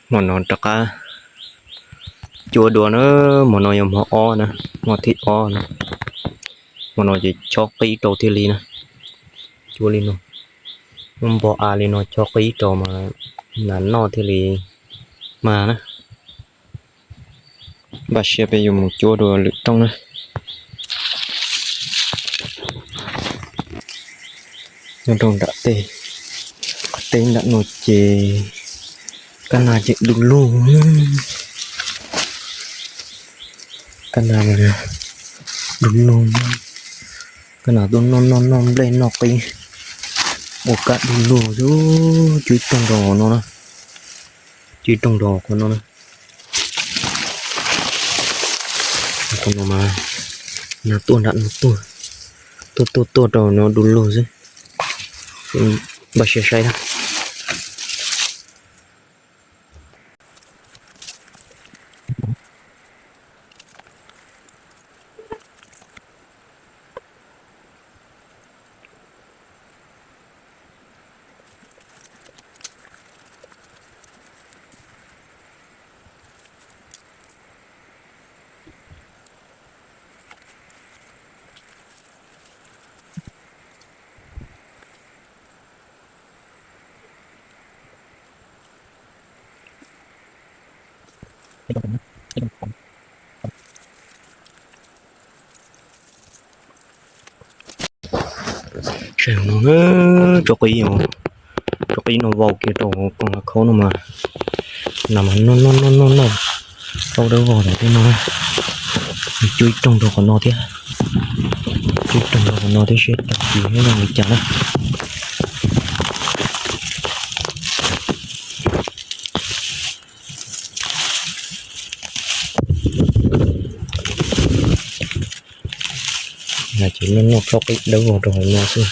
Hmo no rov qab cuab dua na, hmo no yog hmo ob na, hmo thib ob na. Hmo no ces chob qib rau thiaj li na, cuab li no, muab npog av li no chob qib rau mas nas noj thiaj li mag na. Npaj siab peb yuav mus cuab dua lwm rooj na. Nyob rau nram tej, qhov teb nram no ces kab nas ces du lug, kab nas du lug, kab nas tuaj noj noj noj nplej noj qib, ua kab du lug xwb. Cuab ib rooj rau qhov no na, cuab ib rooj rau qhov no na. Qhov no mas nas tuaj nram no tuaj, tuaj tuaj tuaj rau no du lug xwb. Npaj siab saib na. Saib no, tsob qib, tsob qib no vau kiag rau koog hav khaub no mas, nas mas noj noj noj noj noj plaub dawb vog tom tej no. Cuab ib rooj rau qhov no thiab, cuab ib rooj rau qhov no thiab seb tag kis nyob zoo li cas na. Nas ces noj noj plaub qib dawb vog rau hauv no xwb.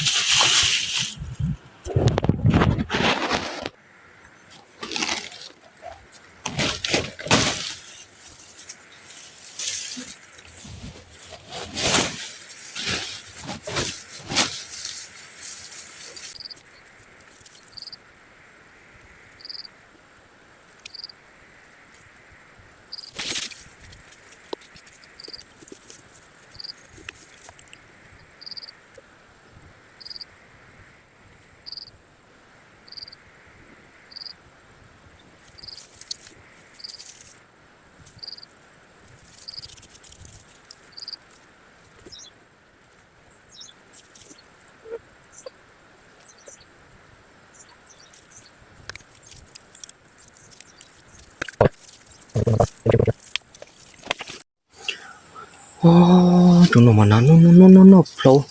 Tsob no mas nas noj noj noj noj plaub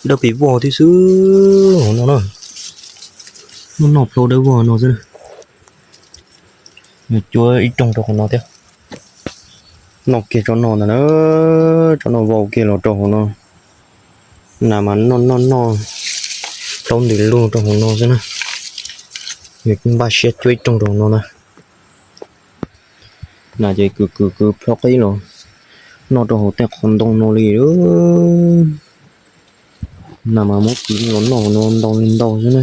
dawb pes vog thiab xwb hauv no na. Noj noj plaub dawb vog no xwb. Yuav cuab ib rooj rau qhov no thiab. Noj kiag tsob no ntag na, tsob no vau kiag los rau hauv no. Nas mas noj noj noj plaub ntws lug rau hauv no xwb na. Yuav npaj siab cuab ib rooj rau hauv no na. Nas ces kwv kwv kwv plaub qib los noj rau hauv tej qhov ntoo no li. Nas mas muab kwv los noj hauv no ntau li ntau xwb na.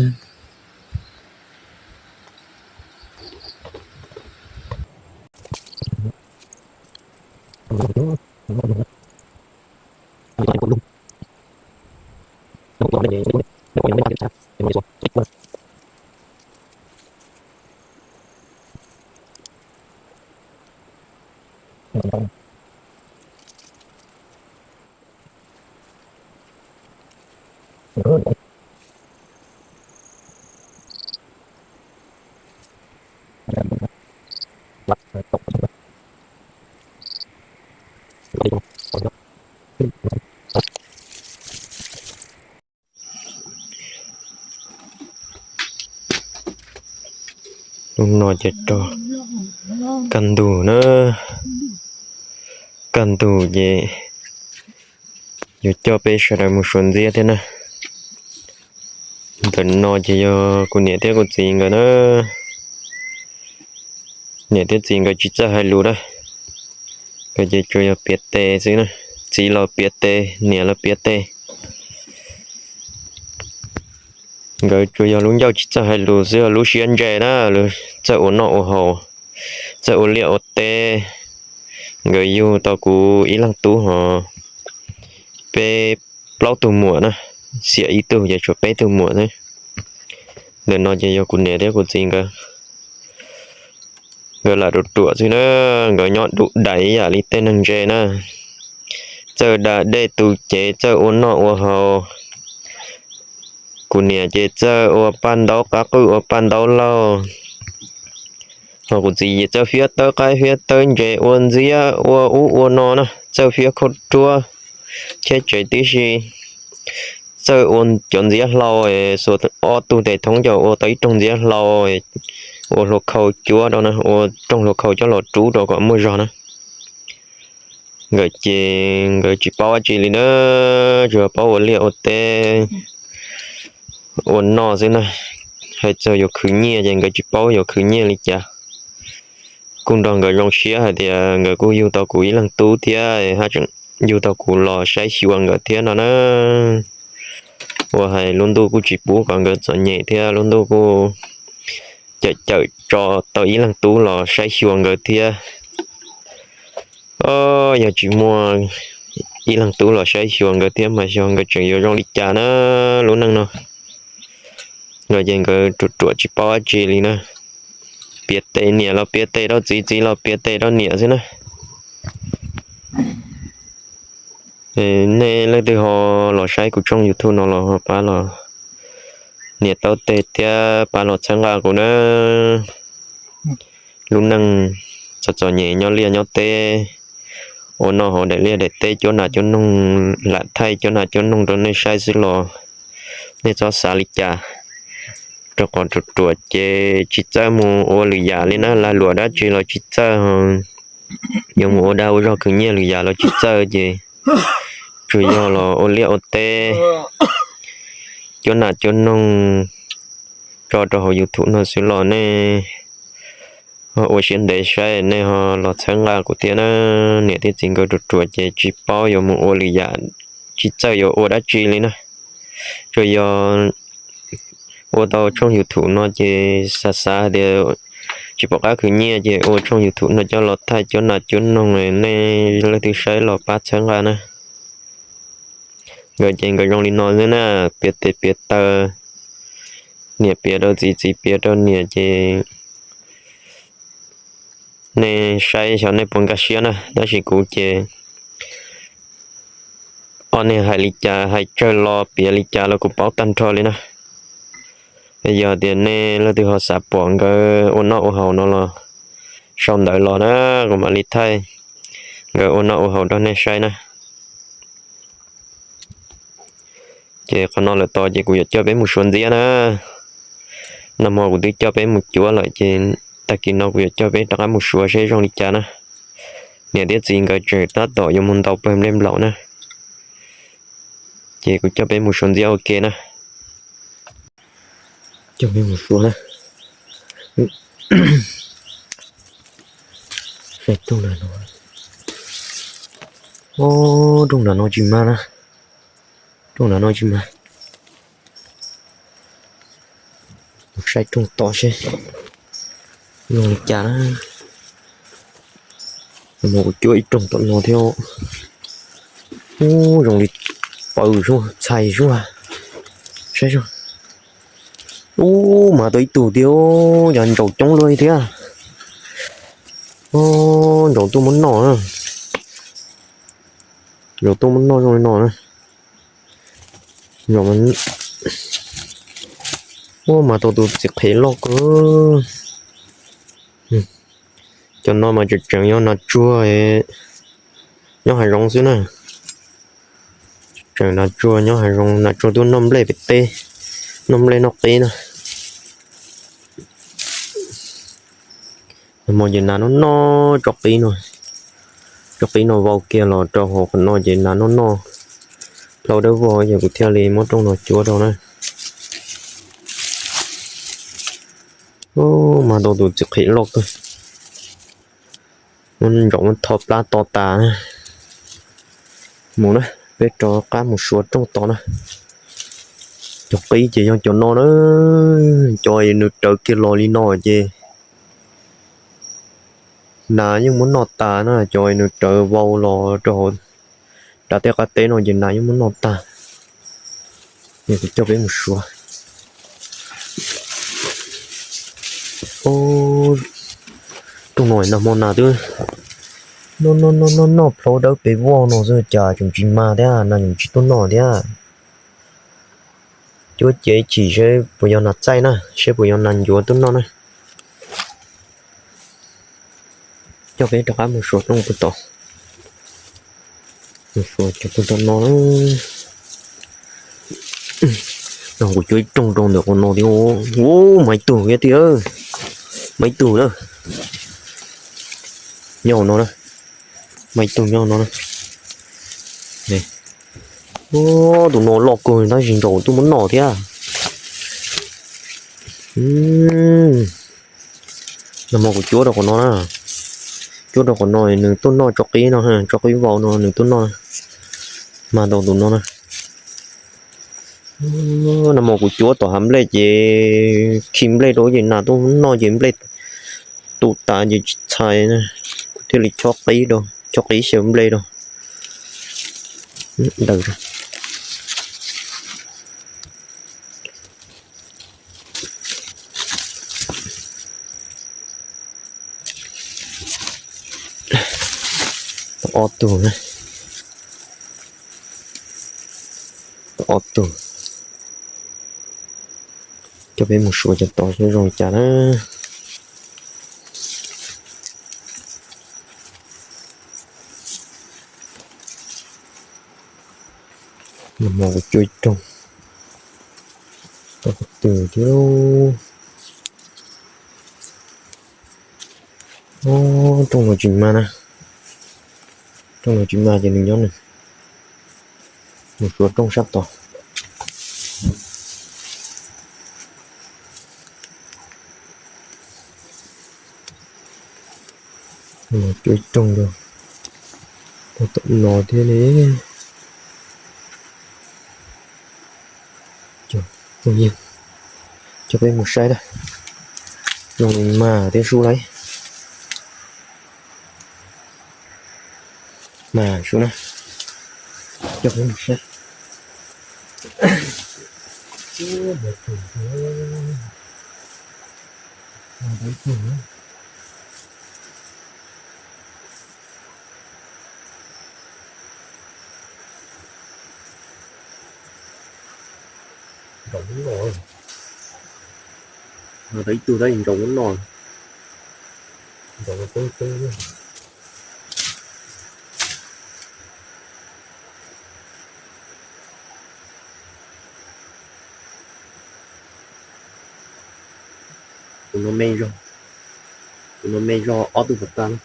Hnub no ces rau kaj ntug na, kaj ntug ces yuav coj peb sawv daws mus suav ntxiab thiab na. Ntawm no ces yog kuv niam thiab kuv txiv nkawd na. Niam thiab txiv nkawd tsis txawj hais lus na, nkawd ces tsuas yog piav tes xwb na. Txiv los piav tes, niam los piav tes. Nkawd tsuas yog lub ncauj tsis txawj hais lus xwb, lub siab ntse na, lawv txawj ua noj ua haus. txawj ua liaj ua teb. Nkawd yug tau kuv ib leeg tub hos peb plaub tug muam na, xiam ib tug ces tshuav peb tug muam xwb. Ntawm no ces yog kuv niam thiab kuv txiv nkawd, nkawd lam ruam ruam xwb na. Nkawd nyob dum dais ib yam li tej neeg ntse na, txawj da dej tu cev, txawj ua noj ua haus. Kuv niam ces txawj ua paj ntaub qab qwj, ua paj ntaub lauj. Hos kuv txiv ces txawj fiab tawb qaib fiab tawb ntses, ua ntxiab ua ub ua no na, txawj fiab khauj ruab, cheb tsev tib si. Txawj ua cov ntxiab hlau, xuas ob tug tes thoob coj ua tau ib rooj ntxiab hlau, ua hlua khau cuab rau na, ua rooj hlua khau coj los rub rau kom muaj zog na. Nkawd ces nkawd tsis paub dab tsi li na, tsuas paub ua liaj ua teb, ua noj xwb na. Hais txog yuav khwv nyiaj ces nkawd tsis paub yuav khwv nyiaj li cas. Kuj nrog nkawd zoo siab hais tias nkawd kuj yug tau kuv ib leeg tub thiab, haj tseem yug tau kuv los saib xyuas nkawd thiab no na. Ua hais lub ntuj kuj tsis pub kom nkawd txom nyem thiab, lub ntuj kuj cawm cawm tso tau ib leeg tub los saib xyuas nkawd thiab. Yog tsis muaj ib leeg tub los saib xyuas nkawd thiab mas xyov nkawd tseem yuav zoo li cas na lub neej no. Nkawd ces nkawd ruam ruam tsis paub dab tsi li na. Piav tes niam los piav tes rau txiv, txiv los piav tes rau niam xwb na. Nej leej twg ho los saib kuv tshooj YouTube no los ho pab los nias taub teg thiab pab los txhawb nqa kuv na. Lub neej txom txom nyem nyob liaj nyob teb, ua noj hauv daim liaj daim teb, cuab nas cuab noog, lam thaij cuab nas cuab noog rau nej saib xwb los nej txhob xav li cas. Rau qhov ruam ruam ces tsis txawj mus ua lwm yam li na, lag luam dab tsi los tsis txawj, yuav mus ua dag ua zog khwv nyiaj lwm yam los tsis txawj ces tsuas yog los ua liaj ua teb, cuab nas cuab noog tso rau hauv YouTube no xwb los nej ho ua siab ntev saib, nej ho los txhawb nqa kuv thiab na. Niam thiab txiv nkawd ruam ruam ces tsis paub yuav mus ua lwm yam, tsis txawj yuav ua dab tsi li na. Tsuas yog ua tau tshooj YouTube no ces xav xav tias tsis pom qab khwv nyiaj ces ua tshooj YouTube no coj los thaij cuab nas cuab noog, nej leej twg saib los pab txhawb nqa na. Nkawd ces nkawd zoo li no xwb na, piav tes piav taw, niam piav rau txiv, txiv piav rau niam ces nej saib xyov nej puas nkag siab na, tab sis kuv ces ob niag hais li cas, hais tsawg los piav li cas los kuv paub tag nrho li na. Yog tias nej leej twg ho xav pom nkawd ua noj ua haus no los sau ntawv los na, kuv mam li thaij nkawd ua noj ua haus rau nej saib na. Ces qhov no lawm tos ces kuv yuav coj peb mus suav ntxiab na. Nag hmo kuv twb coj peb mus cuab lawm ces tag kis no kuv yuav coj peb rov qab mus suav seb zoo li cas na. Niam thiab txiv nkawd tseem tab tom yuav mus ntaus pawg nplej nplaum na. Ces kuv coj peb mus suav ntxiab ua ke na. Coj peb mus suav na. Saib rooj nram no. Rooj nram no tsis mag na. Rooj nram no tsis mag. Mus saib rooj tod seb zoo li cas na. Mus cuab ib rooj tom no thiab. Ub, zoo li paws sub, txhais sub. Saib sub. Ub, mas tau ib tug thiab, yog ntsaum coob luaj thiab. Ntsaum tuaj muab noj na. Ntsaum tuaj muab noj zoo li no na. Ub, mas tau tus txiv qhev loj kawg. Cov no mas tseem tseem yog nas tsuag nyob hav zoov xwb na. Tseem nas tsuag nyob hav zoov, nas tsuag tuaj noj nplej pem teb, noj nplej noj qib na. Nag hmo ces nas noj noj tsob qib no, tsob qib no vau kiag los rau hauv qhov no ces nas noj noj dlhau dawb vog ces kuv thiaj li muab rooj no cuab rau na. Ub, mas tau tus txiv qhev loj kawg. Muab ntsaum muab tho plab to tas. Mus na, peb rov qab mus suav rooj tod na. Cov qib ces yog cov no na, cov nws raws kiag los li no ces Nas yeej muab noj tas na, cov nws rawv vau los rau hauv nram tej qab teb no ces nas yeej muab noj tag. Kuv coj peb mus suav. Rooj no nag hmo nas twb noj noj noj noj plhaub dawb pes voj no xwb cas tseem tsis mag thiab, nas tseem tsis tuaj noj thiab. Cuab cia ib chim seb puas yog nas txaij na, seb puas yog nas ncuav tuaj noj na. Coj peb rov qab mus suav rooj puag tod. Mus suav cov puag tod no na. No kuv cuab ib rooj rau ntawm qhov no thiab. Ub, mas ib tug thiab tiag, mas ib tug na. Nyob hauv no na, mas ib tug nyob hauv no na. Ub, tus no loj kawg tab sis nraum twb muab noj thiab. Nag hmo kuv cuab rau qhov no na, cuab rau qhov no nws tuaj noj tso qib no, tso qib vau no nws tuaj noj. Mag tau tus no na. Nag hmo kuv cuab tom hav nplej ces khi nplej rau ces nas tuaj noj ces nplej tu tas ces tsis txhais, kuv thiaj li chob qib rau, chob qib xyaw nplej rau. Ntawd ob tug na, ob tug. Coj peb mus suav cov tod seb zoo li cas na. Nag hmo kuv cuab ib rooj, tau qhov twg thiab. Rooj no tsis mag na, rooj no tsis mag ces nws nyob nws. Mus suav rooj sab tod. Cuab ib rooj rau tom no thiab li. Coj peb mus saib na, zoo li mag thiab sub lauj. Mas sub na, coj peb mus saib. Nraum ub no, ib tug tab sis nraum ub no, nraum poob poob. Tus no me zog, tus no me zog ob tug pas tag na.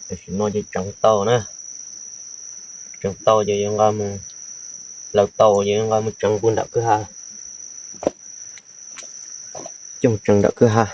Tam sim no ces tseev tau na, tseev tau ces yuav nqa mus, hlawv tau ces yuav nqa mus tseev puag nram kwj ha, coj mus tseev nram kwj ha.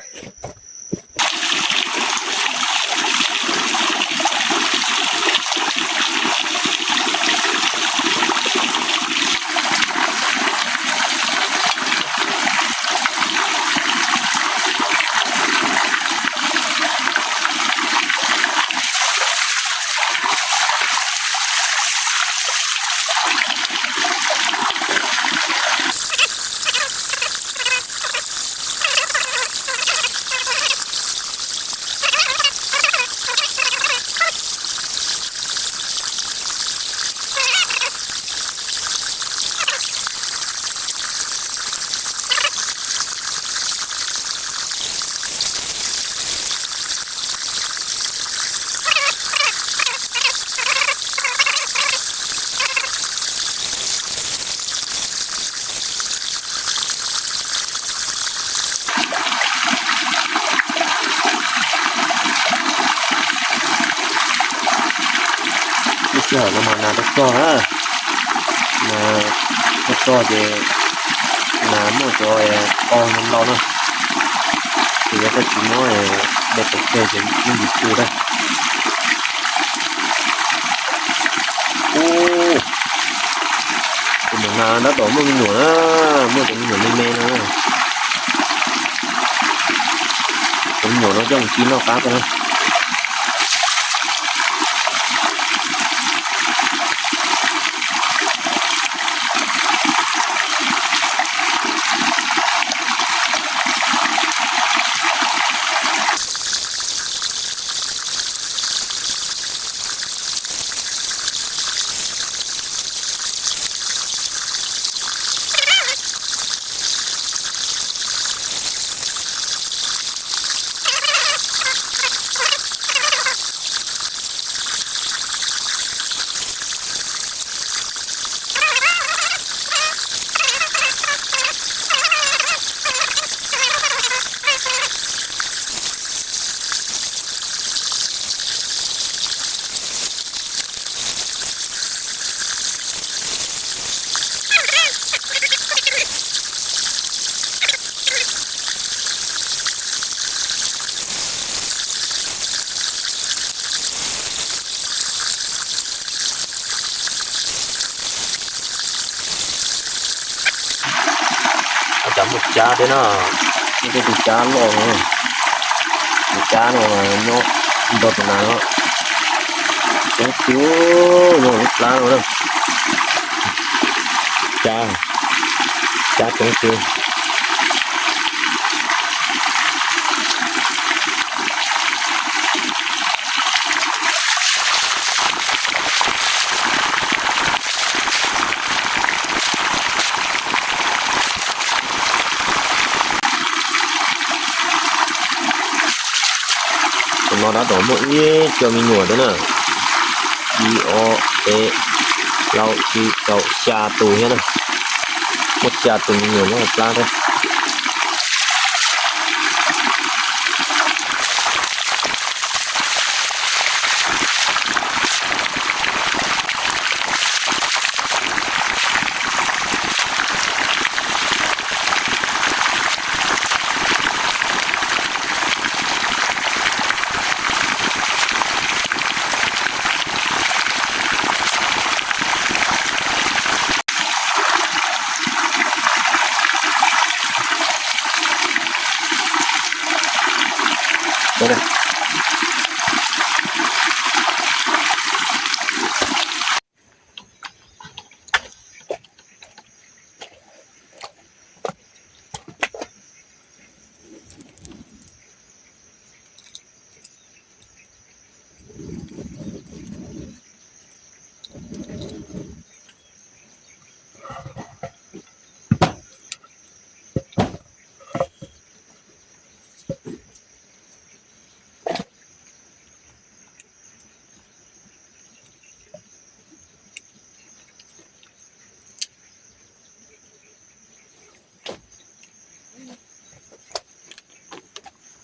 Sij hawm no mas nas tau txog na, nas tau txog ces nas muaj cov o ntau ntau na, ces yuav tau tsis muab de pem tseg ces muab ntsis tu na. Ub, tus maum nas tab tom muaj me nyuam na, muaj cov me nyuam me me no. Cov me nyuam no coj mus ci noj qab tau na. Cas muaj cab thiab na, muaj tej tus cab loj no, tus cab no nyob nrog tus nas no, coob tiag, nyob lub plab no na. Cab, cab coob tiag. Tus no tab tom muaj ib co me nyuam thiab na. Ib ob peb plaub tsib rau xya tus thiab na. Muaj xya tus me nyuam nyob hauv plab thiab.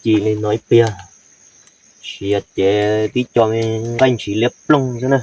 Ci li no ib pliag, siav ces tib co me nqaij ntshis liab ploog xwb na.